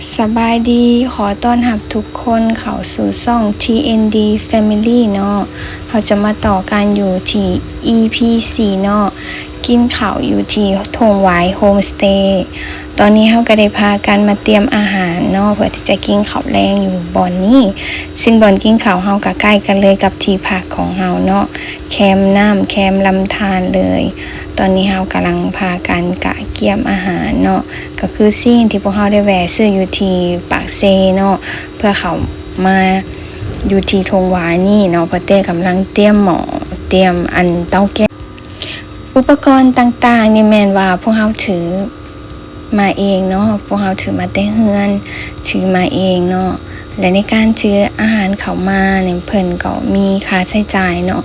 ສະບາຍດີ, ຂໍຕ້ອນຮັບທຸກຄົນເຂົ້າສູ່ຊ່ອງ ທີເອັນດີ Family ເນາະ. ເຮົາຈະມາຕໍ່ກັນຢູ່ທີ່ ອີພີ ສີ່ເນາະ, ກິນເຂົ້າຢູ່ທີ່ທົ່ງຫວາຍໂຮມສະເຕ. ຕອນນີ້ເຮົາກໍໄດ້ພາກັນມາຕຽມອາຫານເນາະ ເພື່ອທີ່ຈະກິນເຂົ້າແລງຢູ່ບ່ອນນີ້, ຊຶ່ງບ່ອນກິນເຂົ້າເຮົາກໍໃກ້ກັນເລີຍກັບທີ່ພັກຂອງເຮົາເນາະ, ແຄມນ້ຳ ແຄມລຳທານເລີຍ. ຕອນນີ້ເຮົາກຳລັງພາກັນກະກຽມອາຫານເນາະ, ກໍຄືສິ່ງທີ່ພວກເຮົາໄດ້ແວ່ຊື້ຢູ່ທີ່ປາກເຊເນາະ ເພື່ອເຂົ້າມາຢູ່ທີ່ທົ່ງຫວາຍນີ້ເນາະ. ພໍ່ເຕ້ກຳລັງຕຽມໝໍ້ ຕຽມອັນເຕົາແກະ. ອຸປະກອນຕ່າງໆນີ້ແມ່ນວ່າພວກເຮົາຖືມາເອງເນາະ, ພວກເຮົາຖືມາແຕ່ເຮືອນ ຖືມາເອງເນາະ. ແລະ ໃນການຖືອາຫານເຂົ້າມານີ້ ເພິ່ນກໍມີຄ່າໃຊ້ຈ່າຍເນາະ,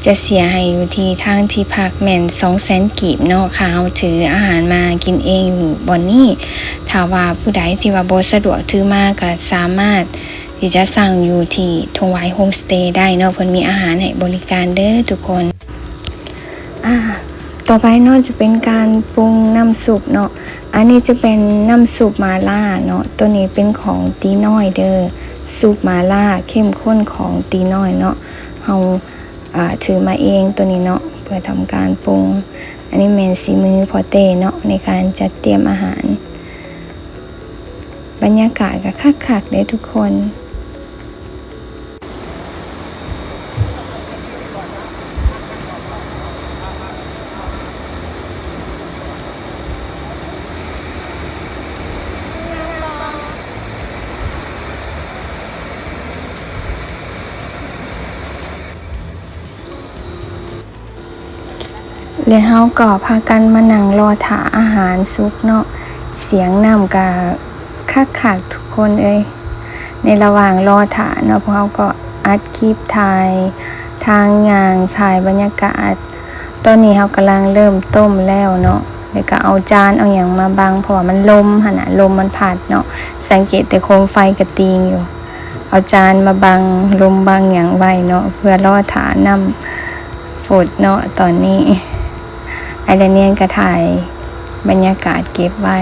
ຈະເສຍໃຫ້ຢູ່ທີ່ທາງທີ່ພັກແມ່ນສອງແສນກີບເນາະ, ຖ້າເຮົາຖືອາຫານມາກິນເອງຢູ່ບ່ອນນີ້. ຖ້າວ່າຜູ້ໃດທີ່ວ່າບໍ່ສະດວກຖືມາ ກໍສາມາດທີ່ຈະສັ່ງຢູ່ທີ່ທົ່ງຫວາຍໂຮມສະເຕໄດ້ເນາະ, ເພິ່ນມີອາຫານໃຫ້ບໍລິການເດີທຸກຄົນ. ອາ ຕໍ່ໄປເນາະ ຈະເປັນການປຸງນ້ຳຊຸບເນາະ. ອັນນີ້ຈະເປັນນ້ຳຊຸບໝາລ່າເນາະ, ໂຕນີ້ເປັນຂອງຕີນ້ອຍເດີ, ຊຸບໝາລ່າເຂັ້ມຂຸ້ນຂອງຕີນ້ອຍເນາະ. ເຮົາ ອາ ຖືມາເອງໂຕນີ້ເນາະ ເພື່ອທຳການປຸງ. ອັນນີ້ແມ່ນສີມືພໍ່ເຕ້ເນາະ ໃນການຈັດຕຽມອາຫານ. ບັນຍາກາດກໍຄັກໆເດ້ທຸກຄົນ. ແລະ ເຮົາກໍພາກັນມານັ່ງລໍຖ້າອາຫານສຸກເນາະ, ສຽງນ້ຳກະຄັກໆທຸກຄົນເອີຍ. ໃນລະຫວ່າງລໍຖ້າເນາະ ພວກເຮົາກໍອັດຄລິບຖ່າຍທາງຍ່າງ ຖ່າຍບັນຍາກາດ. ຕອນນີ້ເຮົາກຳລັງເລີ່ມຕົ້ມແລ້ວເນາະ, ແລ້ວກໍເອົາຈານເອົາຫຍັງມາບັງ ເພາະວ່າມັນລົມຫັ້ນນະ, ລົມມັນພັດເນາະ. ສັງເກດແຕ່ໂຄມໄຟກະຕີງຢູ່. ເອົາຈານມາບັງລົມບັງຫຍັງໄວ້ເນາະ ເພື່ອລໍຖ້ານ້ຳຟົດເນາະ. ຕອນນີ້ອ້າຍດານຽນກໍຖ່າຍບັນຍາກາດເກັບໄວ້.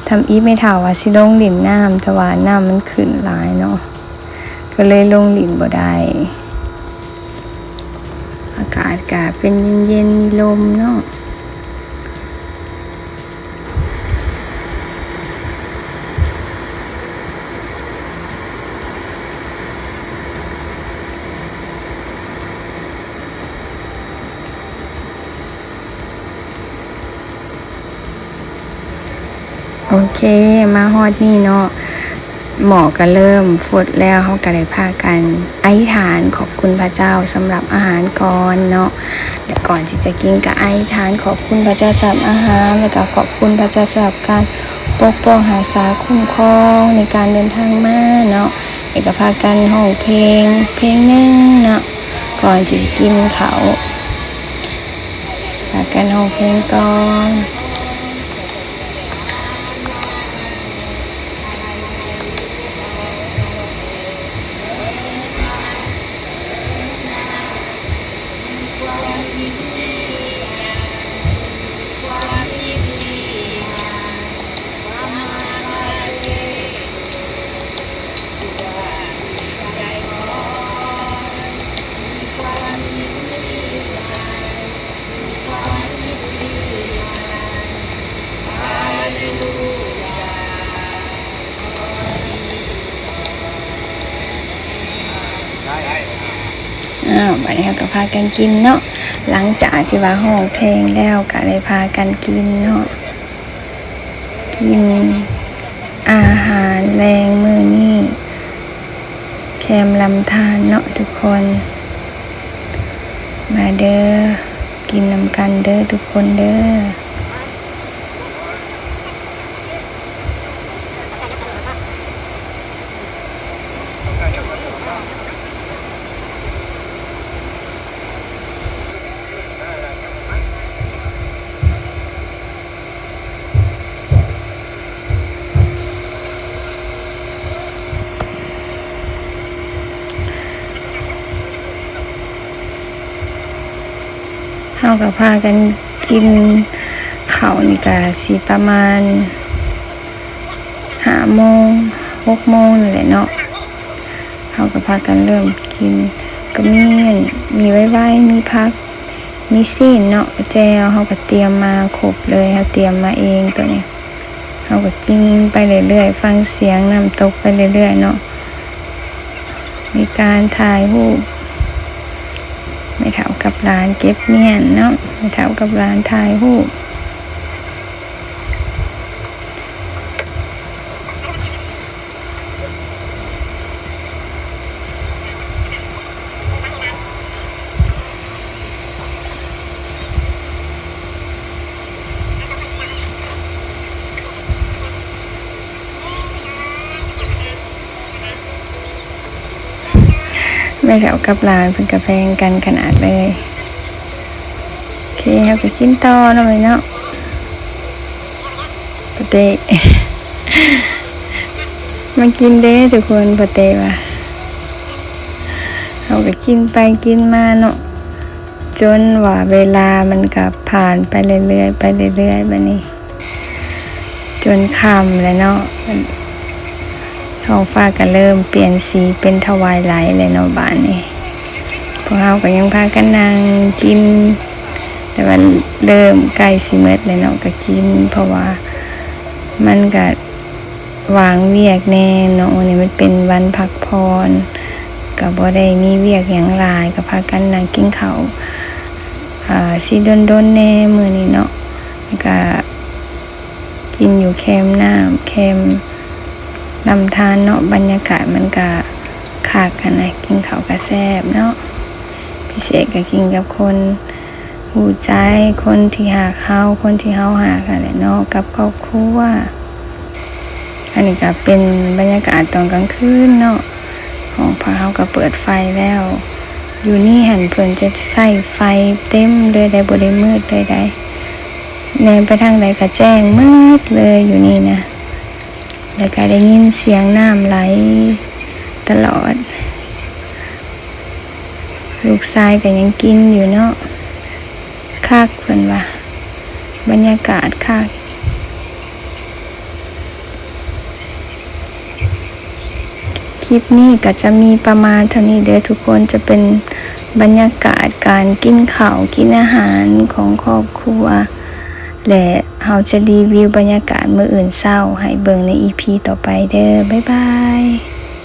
ທຳອິດແມ່ເຖົ້າວ່າຊິລົງຫຼິ້ນນ້ຳ ແຕ່ວ່ານ້ຳມັນຂຶ້ນຫຼາຍເນາະ ກໍເລີຍລົງຫຼິ້ນບໍ່ໄດ້. ອາກາດກະເປັນເຢັນໆ ມີລົມເນາະ. ໂອເຄ ມາຮອດນີ້ເນາະ ໝໍ້ກໍເລີ່ມຟົດແລ້ວ, ເຮົາກໍໄດ້ພາກັນອະທິຖານຂອບຄຸນພະເຈົ້າສຳລັບອາຫານກ່ອນເນາະ. ແລະ ກ່ອນທີ່ຈະກິນກໍອະທິຖານຂອບຄຸນພະເຈົ້າສຳລັບອາຫານ, ແລ້ວກໍຂອບຄຸນພະເຈົ້າສຳລັບການປົກປ້ອງຮັກສາຄຸ້ມຄອງໃນການເດີນທາງມາເນາະ. ແລ້ວກໍພາກັນຮ້ອງເພງ ເພງໜຶ່ງເນາະ ກ່ອນທີ່ຈະກິນເຂົ້າ. ພາກັນຮ້ອງເພງກ່ອນ. ອ້າວ ບາດນີ້ເຮົາກໍພາກັນກິນເນາະ. ຫຼັງຈາກທີ່ວ່າຮ້ອງເພງແລ້ວ ກໍໄດ້ພາກັນກິນເນາະ. ກິນອາຫານແລງມື້ນີ້ແຄມລຳທານເນາະທຸກຄົນ. ມາເດີ ກິນນຳກັນເດີທຸກຄົນເດີ. ເຮົາກໍພາກັນກິນເຂົ້ານີ້ກະຊິປະມານ ຫ້າໂມງ ຫົກໂມງນີ້ແຫຼະເນາະ ເຮົາກໍພາກັນເລີ່ມກິນ ກໍມີອັນ ມີໄວໆ ມີຜັກ ມີຊີ້ນເນາະ ແຈ່ວ ເຮົາກໍຕຽມມາຄົບເລີຍ ເຮົາຕຽມມາເອງໂຕນີ້ ເຮົາກໍກິນໄປເລື້ອຍໆ ຟັງສຽງນ້ຳຕົກໄປເລື້ອຍໆເນາະ ມີການຖ່າຍຮູບ ແມ່ເຖົ້າກັບຫຼານເກັບມ້ຽນເນາະ ແມ່ເຖົ້າກັບຫຼານຖ່າຍຮູບ. ແມ່ເຖົ້າກັບຫຼານເພິ່ນກະແພງກັນຂະໜາດເລີຍ. ໂອເຄ ເຮົາກະກິນຕໍ່ເນາະ ເນາະ ປາເຕ້ ມາກິນເດ້ທຸກຄົນ ປາເຕ້ວ່າ. ເຮົາກະກິນໄປກິນມາເນາະ ຈົນວ່າເວລາມັນກະຜ່ານໄປເລື້ອຍໆ ໄປເລື້ອຍໆ ບາດນີ້ ຈົນຄ່ຳແລ້ວເນາະ ທ້ອງຟ້າກະເລີ່ມປ່ຽນສີເປັນທະວາຍໄລແລ້ວເນາະ ບາດນີ້ ພວກເຮົາກະຍັງພາກັນນັ່ງກິນ ແຕ່ວ່າເລີ່ມໃກ້ຊິໝົດແລ້ວເນາະ ກະກິນ ເພາະວ່າມັນກະວ່າງວຽກແດ່ເນາະ ມື້ນີ້ມັນເປັນວັນພັກຜ່ອນ ກະບໍ່ໄດ້ມີວຽກຫຍັງຫຼາຍ ກະພາກັນນັ່ງກິນເຂົ້າ ອາ ຊິດົນໆ ແດ່ມື້ນີ້ເນາະ ແລ້ວກະ ກິນຢູ່ແຄມນ້ຳ ແຄມລຳທານເນາະ ບັນຍາກາດມັນກະຄັກຫັ້ນນະ ກິນເຂົ້າກະແຊບເນາະ ພິເສດກະກິນກັບຄົນຮູ້ໃຈ ຄົນທີ່ຮັກເຮົາ ຄົນທີ່ເຮົາຮັກຫັ້ນແຫຼະເນາະ ກັບຄອບຄົວ. ອັນນີ້ກະເປັນບັນຍາກາດຕອນກາງຄືນເນາະ ຫ້ອງພັກເຮົາກະເປີດໄຟແລ້ວ ຢູ່ນີ້ຫັ້ນເພິ່ນຈະໃຊ້ໄຟເຕັມເລີຍໄດ໋ ບໍ່ໄດ້ມືດເລີຍໄດ໋ ແນມໄປທາງໃດກະແຈ້ງໝົດເລີຍຢູ່ນີ້ນະ ແລ້ວກະໄດ້ຍິນສຽງນ້ຳໄຫຼຕະຫຼອດ ລູກຊາຍກະຍັງກິນຢູ່ເນາະ ຄັກເພິ່ນວ່າ ບັນຍາກາດຄັກ. ຄລິບນີ້ກະຈະມີປະມານເທົ່ານີ້ເດີທຸກຄົນ ຈະເປັນບັນຍາກາດການກິນເຂົ້າກິນອາຫານຂອງຄອບຄົວ ແລະ ເຮົາຈະຣີວິວບັນຍາກາດມື້ອື່ນເຊົ້າໃຫ້ເບິ່ງໃນອີພີຕໍ່ໄປເດີ ບາຍບາຍ.